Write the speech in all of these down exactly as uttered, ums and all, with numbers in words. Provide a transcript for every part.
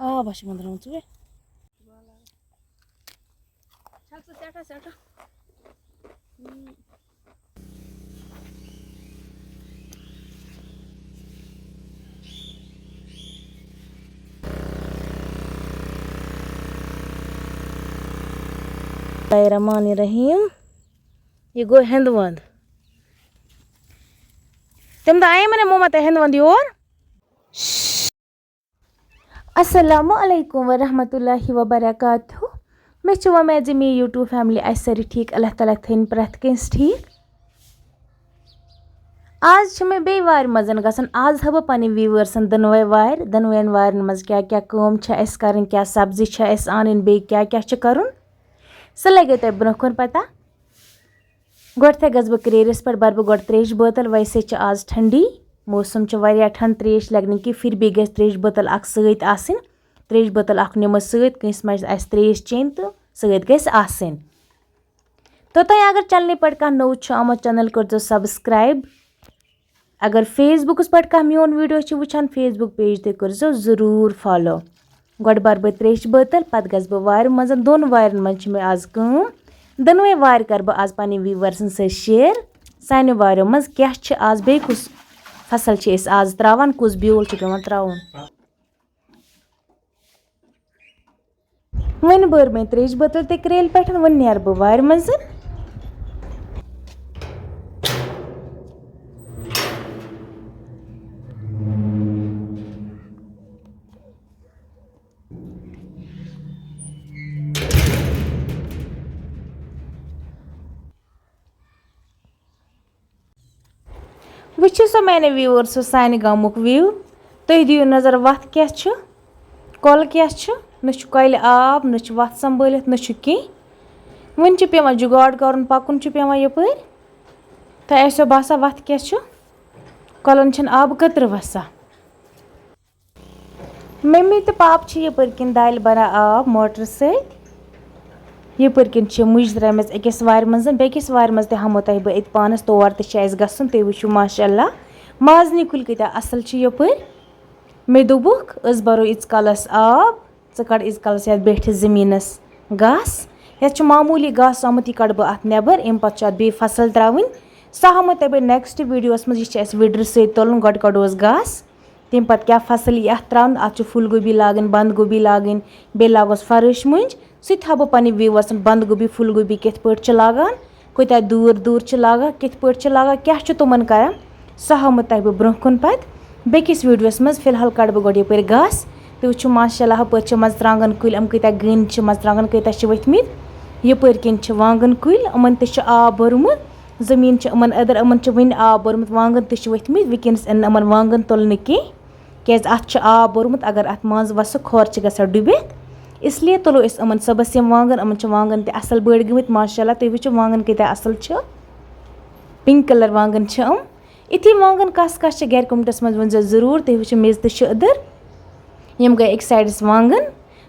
آب ہا چھِ وۄنۍ درٛامٕژ وۄنۍ۔ چھَکھ ژٕ سٮ۪ٹھاہ، سٮ۪ٹھاہ۔ الرحمن الرحیم۔ یہِ گوٚو ہٮ۪نٛدٕ وَنٛد۔ تَمہِ دۄہ آیے مےٚ نا موما تۄہہِ ہٮ۪نٛدٕ وَنٛد یور۔ السلام علیکم ورحمۃ اللہ وبرکاتہ۔ مےٚ چھِ وۄمید زِ میٛٲنۍ YouTube family آسہِ سٲری ٹھیٖک۔ اللہ تعالیٰ تھٲیِن پرٛٮ۪تھ کٲنٛسہِ ٹھیٖک۔ آز چھِ مےٚ بیٚیہِ وارِ منٛز گژھُن۔ آز ہاوٕ بہٕ پنٕنۍ viewersن دۄنوَے وارِ، دۄنوَیَن وارٮ۪ن منٛز کیٛاہ کیٛاہ کٲم چھِ اَسہِ کَرٕنۍ، کیٛاہ سبزی چھِ اَسہِ اَنٕنۍ، بیٚیہِ کیٛاہ کیٛاہ چھِ کَرُن۔ سُہ لَگیو تۄہہِ برٛونٛہہ کُن پَتہ۔ گۄڈٕنٮ۪تھٕے گژھٕ بہٕ کرٛیٖرِس پٮ۪ٹھ، بَرٕ بہٕ گۄڈٕ ترٛیش بٲتل۔ ویسے چھِ آز ٹھنڈی، موسم چھُ واریاہ ٹھنڈ، ترٛیش لَگہِ نہٕ کینٛہہ، پھر بھی گژھِ ترٛیش بٲتل اَکھ سۭتۍ آسٕنۍ۔ ترٛیش بٲتل اَکھ نِمو سۭتۍ، کٲنٛسہِ ما آسہِ ترٛیش چیٚنۍ تہٕ سۭتۍ گژھِ آسٕنۍ۔ توٚتام اگر channelہِ پٮ۪ٹھ کانٛہہ نوٚو چھُ آمُت، channel کٔرۍزیو subscribe۔ اگر Facebookس پٮ۪ٹھ کانٛہہ میون video چھُ وٕچھان، Facebook page تہِ کٔرۍزیو ضروٗر follow۔ گۄڈٕ بَرٕ بہٕ ترٛیشہِ بٲتل، پَتہٕ گژھٕ بہٕ وارِ منٛز۔ دۄن وارٮ۪ن منٛز چھِ مےٚ آز کٲم، دۄنوَے وارِ کَرٕ بہٕ آز پنٕنۍ viewersن سۭتۍ share۔ سانہِ واریو منٛز کیٛاہ چھِ آز، بیٚیہِ کُس فصل چھِ أسۍ آز ترٛاوان، کُس بیول چھُ پٮ۪وان ترٛاوُن۔ وۄنۍ بٔر مےٚ ترٛیشہِ بٲتل تہِ کرٛیلہِ پٮ۪ٹھ، وۄنۍ نیرٕ بہٕ وارِ منٛز۔ وٕچھِو سا میانیو viewersو سانہِ گامُک view۔ تُہۍ دِیِو نظر، وَتھ کیٛاہ چھُ، کۄلہٕ کیٛاہ چھُ، نہ چھُ کۄلہِ آب، نہ چھُ وَتھ سنبھٲلِتھ، نہ چھُ کینٛہہ۔ وٕنہِ چھُ پٮ۪وان جُگاڑ کَرُن، پَکُن چھُ پٮ۪وان یَپٲرۍ۔ تۄہہِ آسیو باسان وَتھ کیٛاہ چھُ، کۄلَن چھِنہٕ آبہٕ قطرٕ وَسان۔ مٔمی تہٕ پاپہٕ چھِ یَپٲرۍ کِنۍ دالہِ بَران آب موٹرٕ سۭتۍ۔ یَپٲرۍ کِنۍ چھِ مُجہِ درٛامٕژ أکِس وارِ منٛز، بیٚکِس وارِ منٛز تہِ ہاومو تۄہہِ بہٕ أتۍ پانَس، تور تہِ چھِ اَسہِ گژھُن۔ تُہۍ وٕچھِو ماشاء اللہ مازنہِ کُلۍ کۭتیٛاہ اَصٕل چھِ یَپٲرۍ۔ مےٚ دوٚپُکھ، أسۍ بَرو ییٖتِس کالَس آب، ژٕ کَڑ ییٖتِس کالَس یَتھ بیٹھِس زٔمیٖنَس گاسہٕ۔ یَتھ چھُ معموٗلی گاسہٕ آمُت، یہِ کَڑٕ بہٕ اَتھ نٮ۪بَر، اَمہِ پَتہٕ چھُ اَتھ بیٚیہِ فصٕل ترٛاوٕنۍ۔ سُہ ہاومو تۄہہِ بہٕ next videoوَس منٛز۔ یہِ چھِ اَسہِ وِڈرِ سۭتۍ تُلُن، گۄڈٕ کَڑوس گاسہٕ۔ تَمہِ پَتہٕ کیٛاہ فصل یی اَتھ ترٛاونہٕ، اَتھ چھُ پھُل گوٗبی لاگٕنۍ، بنٛد گوٗبی لاگٕنۍ، بیٚیہِ لاگوس فرٲش مۄنٛجہِ۔ سُہ تہِ ہاوٕ بہٕ پنٕنہِ viewersن، بنٛد گوٗبی، پھُل گوٗبی کِتھ پٲٹھۍ چھِ لاگان، کۭتیٛاہ دوٗر دوٗر چھِ لاگان، کِتھ پٲٹھۍ چھِ لاگان، کیٛاہ چھُ تِمَن کَران، سُہ ہاوٕ بہٕ تۄہہِ بہٕ برٛونٛہہ کُن پَتہٕ بیٚکِس videoوَس منٛز۔ فی الحال کَڑٕ بہٕ گۄڈٕ یَپٲرۍ گاسہٕ۔ تُہۍ وٕچھِو ماشاء اللہ ہُپٲرۍ چھِ مَرژٕوانٛگَن کُلۍ، یِم کۭتیٛاہ گٔنۍ چھِ، مَرژٕوانٛگَن کۭتیٛاہ چھِ ؤتھۍ مٕتۍ۔ یَپٲرۍ کِنۍ چھِ وانٛگَن کُلۍ، یِمَن تہِ چھُ آب بوٚرمُت۔ زٔمیٖن چھِ یِمَن أدٕر، یِمَن چھُ وٕنہِ آب بوٚرمُت، وانٛگَن تہِ چھِ ؤتھۍ مٕتۍ۔ وٕنکیٚنَس یِن نہٕ یِمَن وانٛگَن تُلنہٕ کینٛہہ، کیٛازِ اَتھ چھُ آب بوٚرمُت۔ اگر اَتھ منٛز وَسہٕ، کھۄر چھِ گژھان ڈُبِتھ۔ اس لیے تُلو أسۍ یِمَن صُبحَس یِم وانٛگَن۔ یِمَن چھِ وانٛگَن تہِ اَصٕل بٔڑۍ گٔمٕتۍ، ماشاء اللہ۔ تُہۍ وٕچھِو وانٛگَن کۭتیٛاہ اَصٕل چھِ، pink colour وانٛگَن چھِ یِم۔ یِتھی وانٛگَن کَس کَس چھِ گَرِ، commentsَس منٛز ؤنۍزیو ضروٗر۔ تُہۍ وٕچھِو، میٚژ تہِ چھِ أدٕر۔ یِم گٔے أکِس sideَس وانٛگَن،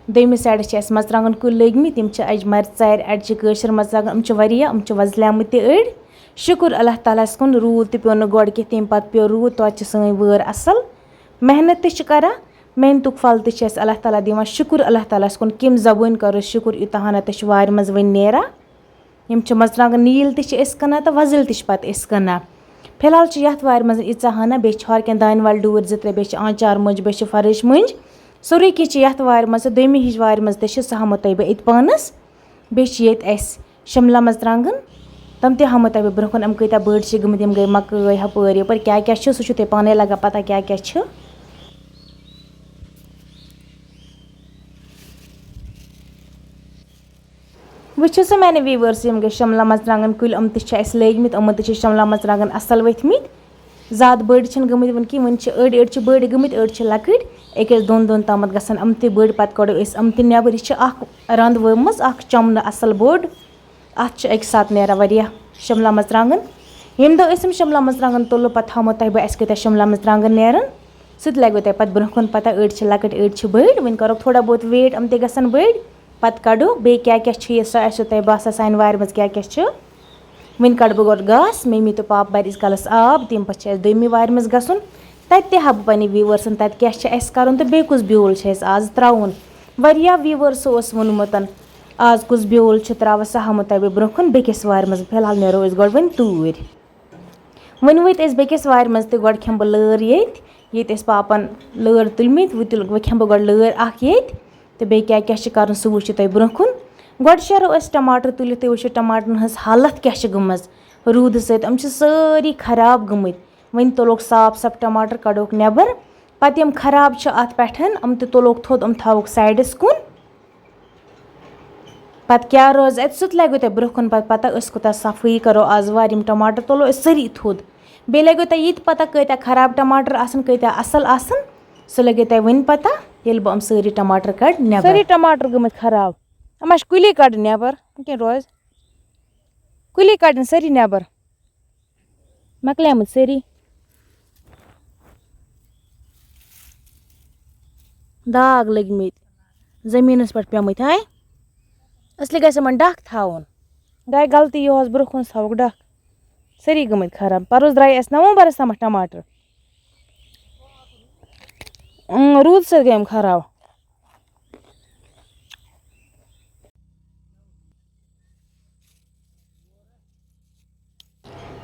دوٚیمِس sideَس چھِ اَسہِ مَرژٕوانٛگَن کُلۍ لٲگۍ مٕتۍ۔ یِم چھِ اَجہِ مَرژارِ، اَجہِ کٲشِر مَرژٕوانٛگَن، یِم چھِ واریاہ، یِم چھِ وۄزلیمٕتۍ تہِ أڑۍ۔ شُکُر اللہ تعالیٰ ہَس کُن، روٗد تہِ پیوٚو نہٕ گۄڈٕ کینٛہہ، تَمہِ پَتہٕ پیوٚو روٗد، توتہِ چھِ سٲنۍ وٲر اَصٕل۔ محنت تہِ چھِ کَران، محنتُک پھل تہِ چھِ اَسہِ اللہ تعالیٰ دِوان۔ شُکُر اللہ تعالیٰ ہَس کُن، کَمہِ زَبٲنۍ کَرو شُکُر، یوٗتاہ ہنا تہِ چھِ وارِ منٛز وۄنۍ نیران۔ یِم چھِ مَرژٕوانٛگَن، نیٖل تہِ چھِ أسۍ کٕنان تہٕ وۄزٕلۍ تہِ چھِ پَتہٕ أسۍ کٕنان۔ فی الحال چھِ یَتھ وارِ منٛز ییٖژاہ ہنا، بیٚیہِ چھِ ہۄرٕ کٮ۪ن دانہِ وَل ڈوٗرۍ زٕ ترٛےٚ، بیٚیہِ چھِ آنٛچار مۄنٛجہِ، بیٚیہِ چھِ فرٲش مۄنٛجہِ۔ سورُے کینٛہہ چھِ یَتھ وارِ منٛز تہٕ دوٚیمہِ ہِش وارِ منٛز تہِ چھِ، سُہ ہاومو تۄہہِ بہٕ أتۍ پانَس۔ بیٚیہِ چھِ ییٚتہِ اَسہِ شِملہ مَرژٕوانٛگَن، تِم تہِ ہاومو تۄہہِ بہٕ برٛونٛہہ کُن، یِم کۭتیٛاہ بٔڑۍ چھِ گٔمٕتۍ، یِم گٔے مَکٲے ہَپٲرۍ یَپٲرۍ۔ کیٛاہ کیٛاہ چھِ، سُہ چھُو تۄہہِ پانَے لَگان پَتہ کیٛاہ کیٛاہ چھِ۔ وٕچھِو سا میانہِ viewers، یِم گٔے شِملہ مَرژٕوانٛگَن کُلۍ، یِم تہِ چھِ اَسہِ لٲگۍ مٕتۍ، یِمَن تہِ چھِ شِملہ مَرژٕوانٛگَن اَصٕل ؤتھۍ مٕتۍ۔ زیادٕ بٔڑۍ چھِنہٕ گٔمٕتۍ وٕنہِ کینٛہہ، وٕنہِ چھِ أڑۍ أڑۍ چھِ بٔڑۍ گٔمٕتۍ، أڑۍ چھِ لۄکٕٹۍ۔ أکِس دۄن دۄن تامَتھ گژھن یِم تہِ بٔڑۍ، پَتہٕ کَڑو أسۍ یِم تہِ نٮ۪بَر۔ یہِ چھِ اَکھ رَنٛد وٲمٕژ، اَکھ چَمنہٕ اَصٕل بوٚڑ۔ اَتھ چھِ اَکہِ ساتہٕ نیران واریاہ شِملہ مَرژٕوانٛگَن۔ ییٚمہِ دۄہ أسۍ یِم شِملہ مَرژٕوانٛگَن تُلو، پَتہٕ ہاومو تۄہہِ بہٕ اَسہِ کۭتیٛاہ شِملہ مَرژٕوانٛگَن نیرَن۔ سُہ تہِ لَگوٕ تۄہہِ پَتہٕ برٛونٛہہ کُن پَتہ، أڑۍ چھِ لۄکٕٹۍ، أڑۍ چھِ بٔڑۍ۔ وۄنۍ کَرو تھوڑا بہت wait، یِم تہِ گژھن بٔڑۍ۔ پَتہٕ کَڑو بیٚیہِ کیٛاہ کیٛاہ چھِ یہِ، سُہ آسیو تۄہہِ باسان سانہِ وارِ منٛز کیٛاہ کیٛاہ چھِ۔ وۄنۍ کَڑٕ بہٕ گۄڈٕ گاسہٕ، مٔمی تہٕ پاپہٕ بَرِ ییٖتِس کالَس آب، تَمہِ پَتہٕ چھِ اَسہِ دوٚیمہِ وارِ منٛز گژھُن۔ تَتہِ تہِ ہاوٕ بہٕ پنٛنہِ ویٖورسَن تَتہِ کیٛاہ چھِ اَسہِ کَرُن تہٕ بیٚیہِ کُس بیول چھُ اَسہِ آز ترٛاوُن۔ واریاہ ویٖورسو اوس ووٚنمُت، آز کُس بیول چھُ ترٛاوان، سُہ ہاومو تۄہہِ بہٕ برٛونٛہہ کُن بیٚکِس وارِ منٛز۔ فی الحال نیرو أسۍ گۄڈٕ وۄنۍ توٗرۍ۔ وۄنۍ وٲتۍ أسۍ بیٚکِس وارِ منٛز تہٕ گۄڈٕ کھٮ۪مہٕ بہٕ لٲر ییٚتہِ، ییٚتہِ اَسہِ پاپَن لٲر تُلمٕتۍ، وۄنۍ تُل-، وۄنۍ کھٮ۪مہٕ بہٕ گۄڈٕ لٲر اَکھ ییٚتہِ تہٕ بیٚیہِ کیٛاہ کیٛاہ چھِ کَرُن سُہ وٕچھِو تُہۍ برٛونٛہہ کُن۔ گۄڈٕ شیرو أسۍ ٹماٹر تُلِتھ، تُہۍ وٕچھِو ٹماٹرَن ہٕنٛز حالت کیٛاہ چھِ گٔمٕژ روٗدٕ سۭتۍ، یِم چھِ سٲری خراب گٔمٕتۍ۔ وۄنۍ تُلوکھ صاف صاف ٹماٹر، کڑوکھ نٮ۪بر۔ پتہٕ یِم خراب چھِ اتھ پٮ۪ٹھ، یِم تہِ تُلوکھ تھوٚد، یِم تھاووکھ سایڈس کُن۔ پتہٕ کیٛاہ روزِ اتہِ، سُہ تہِ لگیو تۄہہِ برٛونٛہہ کُن پتہٕ پتہ، أسۍ کوٗتاہ صفٲیی کرو آز وارِ۔ یِم ٹماٹر تُلو أسۍ سٲری تھوٚد۔ بیٚیہِ لگیو تۄہہِ یہِ تہِ پتہ، کۭتیٛاہ خراب ٹماٹر آسن، کۭتیٛاہ اصل آسن۔ سُہ لگیو تۄہہِ وُنہِ پتہ، ییٚلہِ بہٕ یِم سٲری ٹماٹر کڑٕ نٮ۪بر۔ سٲری ٹماٹر گٔمٕتۍ خراب۔ یِم اَسہِ کُلی کڑٕنۍ نٮ۪بر، وٕنکیٚن روزِ۔ کُلی کڑٕنۍ سٲری نٮ۪بر۔ مۄکلیمٕتۍ سٲری۔ داغ لٔگۍ مٕتۍ زٔمیٖنَس پٮ۪ٹھ پیٚمٕتۍ۔ ہاے، اَصلی گژھِ یِمَن ڈَکھ تھاوُن۔ گٔے غلطی یِہوٚس، برٛونٛہہ کُن تھاوُکھ ڈَکھ۔ سٲری گٔمٕتۍ خراب۔ پَرُس درٛاے اَسہِ نومبرَس تامَتھ ٹماٹر۔ اۭں، روٗد سۭتۍ گٔے یِم خراب۔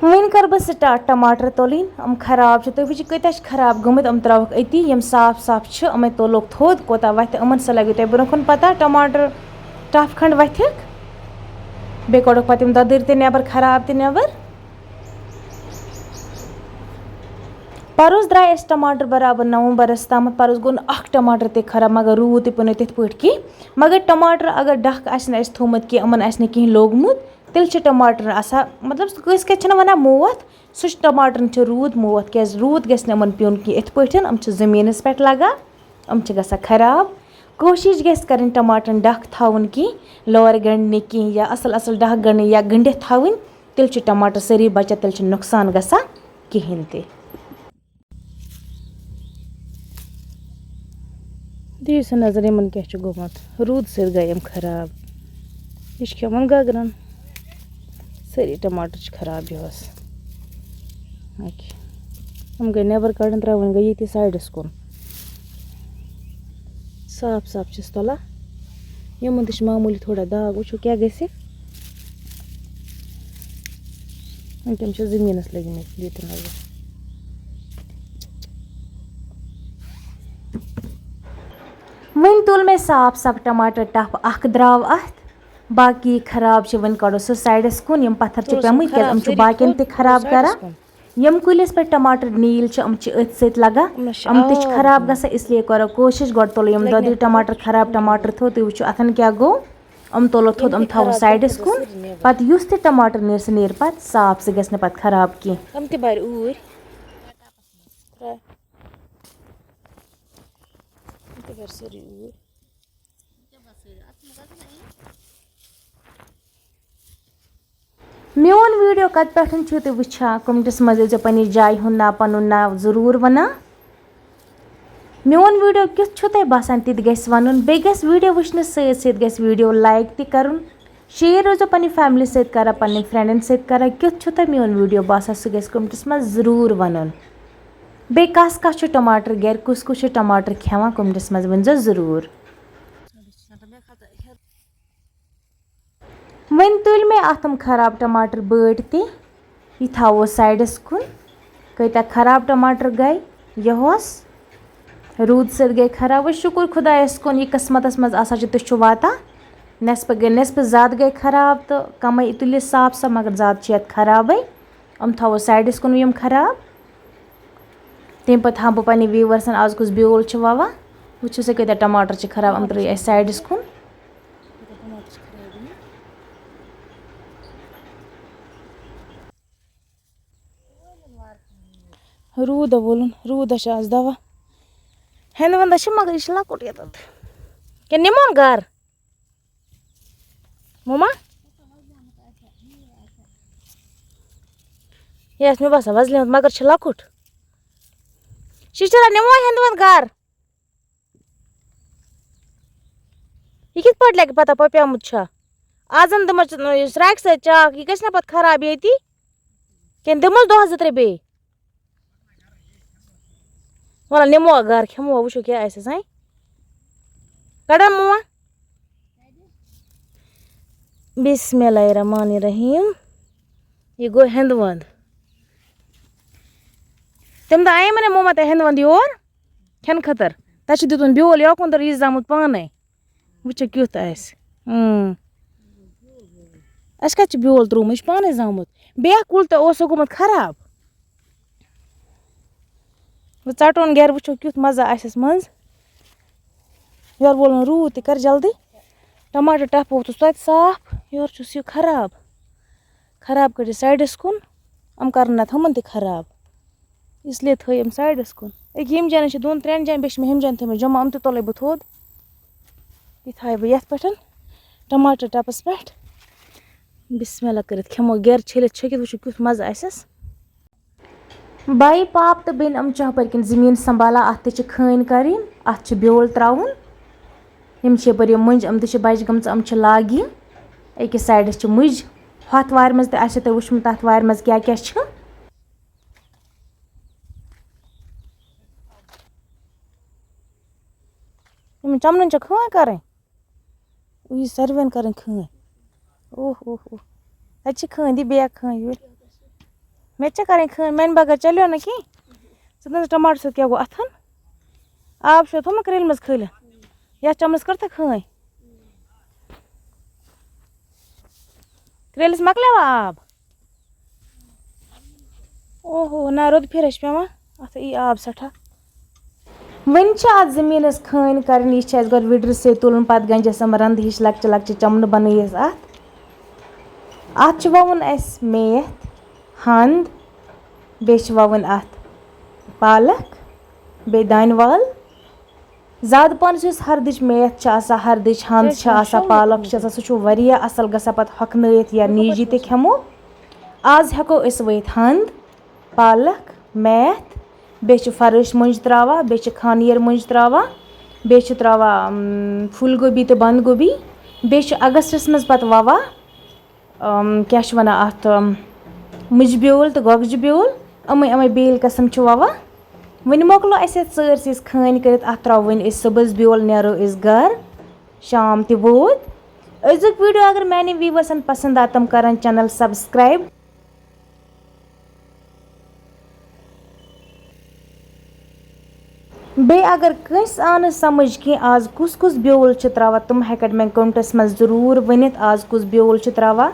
وۄنۍ کَرٕ بہٕ سٹارٹ ٹماٹر تُلٕنۍ۔ یِم خراب چھِ، تُہۍ وٕچھِو کۭتیٛاہ چھِ خراب گٔمٕتۍ۔ یِم ترٛاوُکھ أتی، یِم صاف صاف چھِ، یِمَے تُلوکھ تھوٚد۔ کوٗتاہ وَتھِ یِمَن، سۄ لَگیو تۄہہِ برٛونٛہہ کُن پَتہ۔ ٹماٹر ٹَپھ کھنٛڈ وَتھِکھ، بیٚیہِ کَڑوکھ پَتہٕ یِم دۄدٕرۍ تہِ نٮ۪بَر، خراب تہِ نٮ۪بَر۔ پَرُس درٛاے اَسہِ ٹماٹر برابر نومبرَس تامَتھ۔ پَرُس گوٚو نہٕ اَکھ ٹماٹر تہِ خراب، مگر روٗد تہِ پیوٚو نہٕ تِتھ پٲٹھۍ کینٛہہ۔ مگر ٹماٹر اگر ڈَکھ آسہِ نہٕ اَسہِ تھوٚومُت کینٛہہ، یِمَن آسہِ نہٕ کینٛہہ لوٚگمُت، تیٚلہِ چھِ ٹماٹر آسان، مطلب، کٲنٛسہِ کٲنٛسہِ چھِنہ وَنان موتھ، سُہ چھُ ٹماٹرَن چھُ روٗد موتھ، کیٛازِ روٗد گژھِ نہٕ یِمَن پیوٚن کینٛہہ۔ یِتھ پٲٹھۍ یِم چھِ زٔمیٖنَس پٮ۪ٹھ لَگان، یِم چھِ گژھان خراب۔ کوٗشِش گژھِ کَرٕنۍ ٹماٹرَن ڈَکھ تھاوُن کینٛہہ، لورِ گَنٛڈِ نہٕ کینٛہہ، یا اَصٕل اَصٕل ڈَکھ گَنٛڈٕنۍ یا گٔنٛڈِتھ تھاوٕنۍ، تیٚلہِ چھِ ٹماٹر سٲری بَچان، تیٚلہِ چھُنہٕ نۄقصان گژھان کِہیٖنۍ تہِ۔ دِیِو سا نظر، یِمن کیٛاہ چھُ گوٚمُت، روٗد سۭتۍ گٔے یِم خراب۔ یہِ چھُ کھٮ۪وان گگرن۔ سٲری ٹماٹر چھِ خراب یِہُس۔ أکہِ۔ یِم گٔے نٮ۪بر کڑٕنۍ، ترٛاوٕنۍ گٔے ییٚتی سایڈس کُن۔ صاف صاف چھِس تُلان۔ یِمن تہِ چھِ معموٗلی تھوڑا داغ، وٕچھِو کیٛاہ گژھِ۔ وٕنکٮ۪ن چھِ زٔمیٖنَس لٔگمٕتۍ، دِتِو نظر۔ وۄنۍ تُل مےٚ صاف صاف ٹماٹر ٹَپھ اَکھ درٛاو اَتھ، باقٕے خراب چھِ، وۄنۍ کَڑو سُہ سایڈَس کُن۔ یِم پَتھر چھِ پیٚمٕتۍ، کیٛازِ یِم چھِ باقیَن تہِ خراب کَران۔ یِم کُلِس پٮ۪ٹھ ٹماٹر نیٖل چھِ، یِم چھِ أتھۍ سۭتۍ لَگان، یِم تہِ چھِ خراب گژھان، اس لیے کَرو کوٗشِش گۄڈٕ تُلو یِم دۄدٕرۍ ٹماٹر، خراب ٹماٹر تھوٚد، تُہۍ وٕچھِو اَتھَن کیٛاہ گوٚو۔ یِم تُلو تھوٚد، یِم تھاوو سایڈَس کُن۔ پَتہٕ یُس تہِ ٹماٹر نیرِ، سُہ نیرِ پَتہٕ صاف، سُہ گژھِ نہٕ پَتہٕ خراب کینٛہہ۔ یِم تہِ بَرِ اوٗرۍ۔ ترٛےٚ۔ یِم تہِ بَرِ سٲری اوٗرۍ۔ میون ویٖڈیو کَتہِ پٮ۪ٹھ چھِو تُہۍ وٕچھان؟ کمنٹس منٛز ٲسۍزیو پنٛنِس جایہِ ہُنٛد ناو، پَنُن ناو ضروٗر وَنان۔ میون ویٖڈیو کیُتھ چھُو تۄہہِ باسان، تہِ تہِ گژھِ وَنُن۔ بیٚیہِ گژھِ ویٖڈیو وٕچھنَس سۭتۍ سۭتۍ گژھِ ویٖڈیو لایک تہِ کَرُن، شیئر روزو پنٛنہِ فیملی سۭتۍ کَران، پنٛنٮ۪ن فرٛٮ۪نٛڈَن سۭتۍ کَران۔ کیُتھ چھُو تۄہہِ میون ویٖڈیو باسان، سُہ گژھِ کمنٹس منٛز ضروٗر وَنُن۔ بیٚیہِ کَس کَس چھُ ٹماٹر گَرِ، کُس کُس چھُ ٹماٹر کھٮ۪وان، کمنٹس منٛز ؤنۍزیو ضروٗر۔ وۄنۍ تُلۍ مےٚ اَتھ یِم خراب ٹماٹر بٔڑۍ تہِ، یہِ تھاوو سایڈَس کُن۔ کۭتیٛاہ خراب ٹماٹر گٔے یِہُس، روٗد سۭتۍ گٔے خراب۔ وۄنۍ شُکُر خۄدایَس کُن، یہِ قٕسمَتَس منٛز آسان چھُ، تہِ چھُ واتان۔ نٮ۪صفہٕ گٔے، نٮ۪صفہٕ زیادٕ گٔے خراب تہٕ کَمٕے تُلِس صاف صاف، مگر زیادٕ چھِ یَتھ خرابٕے۔ یِم تھاوو سایڈَس کُن یِم خراب۔ تَمہِ پَتہٕ ہاوٕ بہٕ پنٛنہِ ویٖورسَن آز کُس بیول چھِ وَوان۔ وٕچھِو سا کۭتیٛاہ ٹماٹر چھِ خراب، یِم ترٛٲے اَسہِ سایڈَس کُن۔ روٗدا وولُن، روٗدا چھِ آز دوا۔ ہٮ۪نٛدٕ وٮ۪نٛدٕ چھِ، مگر یہِ چھِ لۄکُٹ ییٚتٮ۪تھ۔ کیٛاہ نِمون گَرٕ؟ مما؟ یہِ آسہِ مےٚ باسان وۄزلیومُت، مگر چھُ لۄکُٹ۔ شِشتٕرا، نِمو ہٮ۪نٛدٕ وٮ۪نٛدٕ گَرٕ؟ یہِ کِتھ پٲٹھۍ لَگہِ پَتہ پَپیومُت چھا؟ آز زَن دِمو یہِ سرٛٮ۪کہِ سۭتۍ چاکھ، یہِ گژھِ نا پَتہٕ خراب ییٚتی؟ کِنہٕ دِموس دۄہ زٕ ترٛےٚ بیٚیہِ؟ وَلہٕ نِمو گَرٕ، کھٮ۪مو، وٕچھو کیٛاہ آسٮ۪س، ہاں؟ کَڑا مُوا؟ بسم اللہ الرحمن الرحیم۔ یہِ گوٚو ہٮ۪نٛدٕ وَنٛد۔ تَمہِ دۄہ آیے مےٚ نہ موما تہٕ ہٮ۪نٛدٕ وَنٛد یور کھٮ۪نہٕ خٲطرٕ۔ تَتہِ چھُ دیُتمُت بیول یوکُن تہٕ یہِ زامُت پانَے۔ وٕچھو کیُتھ آسہِ۔ اۭں۔ اَسہِ کَتہِ چھُ بیول ترٛوومُت؟ یہِ چھُ پانَے زامُت۔ بیٛاکھ کُل تہِ اوس سُہ گوٚمُت خراب۔ وۄنۍ ژَٹون گَرِ، وٕچھو کیُتھ مَزٕ آسٮ۪س منٛز۔ یورٕ وولُن روٗد تہِ کَر جلدی۔ ٹماٹر ٹَپھ ووٚتھُس توتہِ صاف۔ یورٕ چھُس یہِ خراب۔ خراب کٔڑۍ یہِ سایڈَس کُن۔ یِم کَرَن نَتہٕ ہُمَن تہِ خراب۔ اس لیے تھٲے یِم سایڈَس کُن۔ أکیٛاہ یِم جایَن چھِ دۄن ترٛٮ۪ن جایَن، بیٚیہِ چھِ مےٚ ہُمہِ جایَن تھٲیمٕتۍ جمع، یِم تہِ تُلَے بہٕ تھوٚد۔ یہِ تھایہِ بہٕ یَتھ پٮ۪ٹھ، ٹماٹر ٹَپَس پٮ۪ٹھ۔ بسم اللہ کٔرِتھ کھٮ۪مو، گٮ۪ر چھٔلِتھ چھٔکِتھ، وٕچھو کیُتھ مَزٕ آسٮ۪س۔ بھائی، پاپ تہٕ بیٚنہِ یِم چھِ ہُپٲرۍ کِنۍ زٔمیٖن سنبھالان، اَتھ تہِ چھِ خٲنۍ کَرٕنۍ، اَتھ چھِ بیول ترٛاوُن۔ یِم چھِ یَپٲرۍ یِم مٔنٛزۍ، یِم تہِ چھِ بَجہِ گٔمژٕ، یِم چھِ لاگہِ یِم۔ أکِس سایڈَس چھِ مُجۍ، ہۄتھ وارِ منٛز تہِ آسہِ تۄہہِ وٕچھمُت، تَتھ وارِ منٛز کیٛاہ کیٛاہ چھِ۔ یِمَن چَمنَن چھِ خٲنۍ کَرٕنۍ۔ یہِ ساروِیَن کَرٕنۍ خٲنۍ۔ اوہ، اوہ، اوہ۔ اَتہِ چھِ خٲنۍ، دِ بیٚیہِ اَکھ خٲنۍ یورٕ۔ مےٚ تہِ چھےٚ کَرٕنۍ خٲنۍ، میٛانہِ بغٲر چَلیو نہٕ کِہیٖنۍ۔ ژٕ دَپ حظ ٹماٹر سۭتۍ کیٛاہ گوٚو اَتھَن؟ آب چھُ تھوٚمُت کرٛیلہِ منٛز کھٲلِتھ۔ یَتھ چَمنَس کٔرتھا خٲنۍ؟ کرٛیلِس مۄکلیوا آب؟ اوہو، نہ، رُدٕ پھِرِ چھِ پٮ۪وان، اَتھ یی آب سٮ۪ٹھاہ۔ وۄنۍ چھِ اَتھ زٔمیٖنَس خٲنۍ کَرٕنۍ، یہِ چھِ اَسہِ گۄڈٕ وِڈرِ سۭتۍ تُلُن، پَتہٕ گَنٛجَس یِم رَنٛدٕ ہِش لۄکچہِ لۄکچہِ چَمنہٕ بَنٲیِتھ اَتھ۔ اَتھ چھُ وَوُن اَسہِ میتھ، ہَنٛد، بیٚیہِ چھِ وَوٕنۍ اَتھ پالک، بیٚیہِ دانہِ وَل۔ زیادٕ پَہَن یُس ہَردٕچ میتھ چھِ آسان، ہَردٕچ ہَنٛد چھِ آسان، پالک چھِ آسان، سُہ چھُ واریاہ اَصٕل گژھان پَتہٕ ہۄکھنٲیِتھ یا نیٖجہِ تہِ کھٮ۪مو۔ آز ہٮ۪کو أسۍ ؤوِتھ ہَنٛد، پالک، میتھ، بیٚیہِ چھِ فرٲش مۄنٛجہِ ترٛاوان، بیٚیہِ چھِ خانیٲر مۄنٛجہِ ترٛاوان، بیٚیہِ چھِ ترٛاوان، اَم، پھوٗل گوبی تہٕ بنٛد گوبی۔ بیٚیہِ چھِ اگستَس منٛز پَتہٕ وَوان، اَم، کیٛاہ چھِ وَنان اَتھ، اَم، مُجہِ بیول تہٕ گۄگجہِ بیول، یِمَے یِمَے بیٚلۍ قٕسٕم چھِ وَوان۔ وۄنۍ مۄکلو اَسہِ یَتھ سٲرسٕے أسۍ خٲنۍ کٔرِتھ، اَتھ ترٛاوو وۄنۍ أسۍ صُبحَس بیول، نیرو أسۍ گَرٕ، شام تہِ ووت۔ أزیُک ویٖڈیو اگر میٛانٮ۪ن ویٖوَرسَن پَسنٛد آو، تِم کَرَن چَنَل سَبسکرٛایِب۔ بیٚیہِ اگر کٲنٛسہِ آو نہٕ سمجھ کینٛہہ آز کُس کُس بیول چھِ ترٛاوان، تِم ہٮ۪کن مےٚ کمنٹس منٛز ضروٗر ؤنِتھ آز کُس بیول چھِ ترٛاوان۔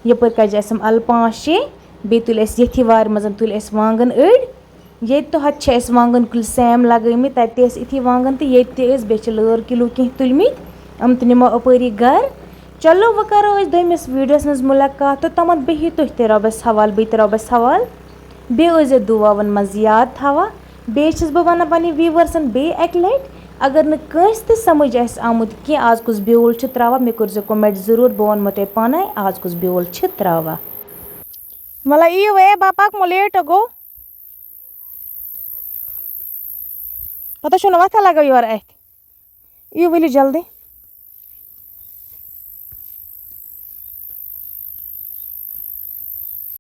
یپٲرۍ کجہِ اَسہِ یِم اَلہٕ پانٛژھ شےٚ، بیٚیہِ تُلۍ اَسہِ ییٚتھی وارِ منٛز تُلۍ اَسہِ وانٛگن أڑۍ۔ ییٚتہِ تہِ ہۄتہِ چھِ اَسہِ وانٛگن کُلۍ سیم لگٲومٕتۍ، تَتہِ تہِ ٲسۍ یِتھی وانٛگن تہٕ ییٚتہِ تہِ ٲسۍ، بیٚیہِ چھِ لٲر کِلوٗ کینٛہہ تُلۍ مٕتۍ، یِم تہِ نِمو اَپٲری گرٕ۔ چلو وۄنۍ کرو أسۍ دوٚیمِس ویٖڈیوَس منٛز مُلاقات، تہٕ تامَتھ بِہِو تُہۍ تہِ رۄبَس حوال، بہٕ تہِ رۄبَس حوال۔ بیٚیہِ ٲسۍزیو دُعاوَن منٛز یاد تھاوان۔ بیٚیہِ چھَس بہٕ وَنان پنٛنٮ۪ن ویٖوَرسَن بیٚیہِ اَکہِ لَٹہِ، اگر نہٕ کٲنٛسہِ تہِ سَمٕجھ آسہِ آمُت کینٛہہ آز کُس بیول چھِ ترٛاوان، مےٚ کٔرۍزیو comment ضروٗر، بہٕ وَنمو تۄہہِ پانَے آز کُس بیول چھِ ترٛاوان۔ مطلب یِیِو اے بہٕ پَکمو late گوٚو۔ پَتہٕ چھُنہٕ وَتھا لَگان یورٕ اَتھِ۔ یِیِو ؤلِو جلدی۔